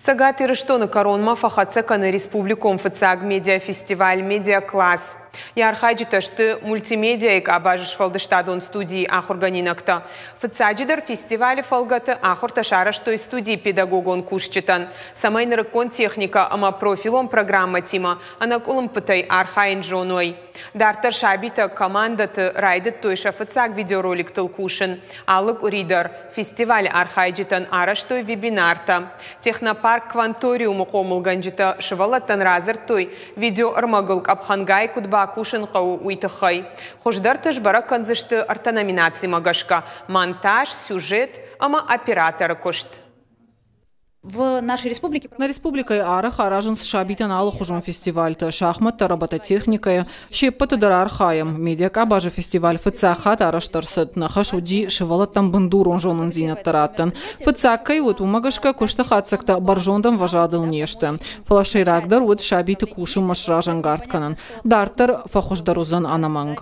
Цӕгат Ирыстоны кӕронмӕ фӕхӕццӕ кӕны республикон фыццаг медиафестиваль «Медиакласс». Йӕ архайджытӕ сты мультимедиайы къабазы сфӕлдыстадон студийы ахуыргӕнинӕгтӕ. Фыццаджыдӕр фестивалы фӕлгӕты ахуыртӕ сарӕзтой студийы педагогон кусджытӕн, цӕмӕй нырыккон техникӕ ӕмӕ профилон программӕтимӕ ӕнӕкъуылымпытӕй архайын зоной. Дарддӕр сабитӕ командӕты райдыдтой сӕ фыццаг видеороликтыл кусын. Алы къуыри дӕр фестивалы архайджытӕн арӕзтой вебинартӕ. Технопарк «Кванториум»-ы хъомылгӕнджытӕ сывӕллӕттӕн радзырдтой, видеоӕрмӕгыл къӕпхӕнгай куыд бакусын хъӕуы, уый тыххӕй. Хуыздӕрты сбӕрӕг кӕндзысты ӕртӕ номинацимӕ гӕсгӕ – монтаж, сюжет ӕмӕ операторы куыст. В нашей республике Нӕ республикӕйы арӕх аразынц сабитӕн алыхуызон фестивальтӕ, шахмӕттӕ, робототехникӕйы. Се ппӕты дӕр архайӕм. Медиакъабазы фестиваль фыццаг хатт арӕзт ӕрцыд. Нӕ хӕс уыди сывӕллӕттӕн бындурон зонындзинӕдтӕ раттын. Фыццаг кӕй уыд, уымӕ гӕсгӕ куысты хатдзӕгтӕ бӕрзонд ӕмвӕзадыл не сты. Фӕлӕ сӕйрагдӕр уыд сабиты кусынмӕ сразӕнгард кӕнын. Дарддӕр фӕхуыздӕр уыдзӕн ӕнӕмӕнг.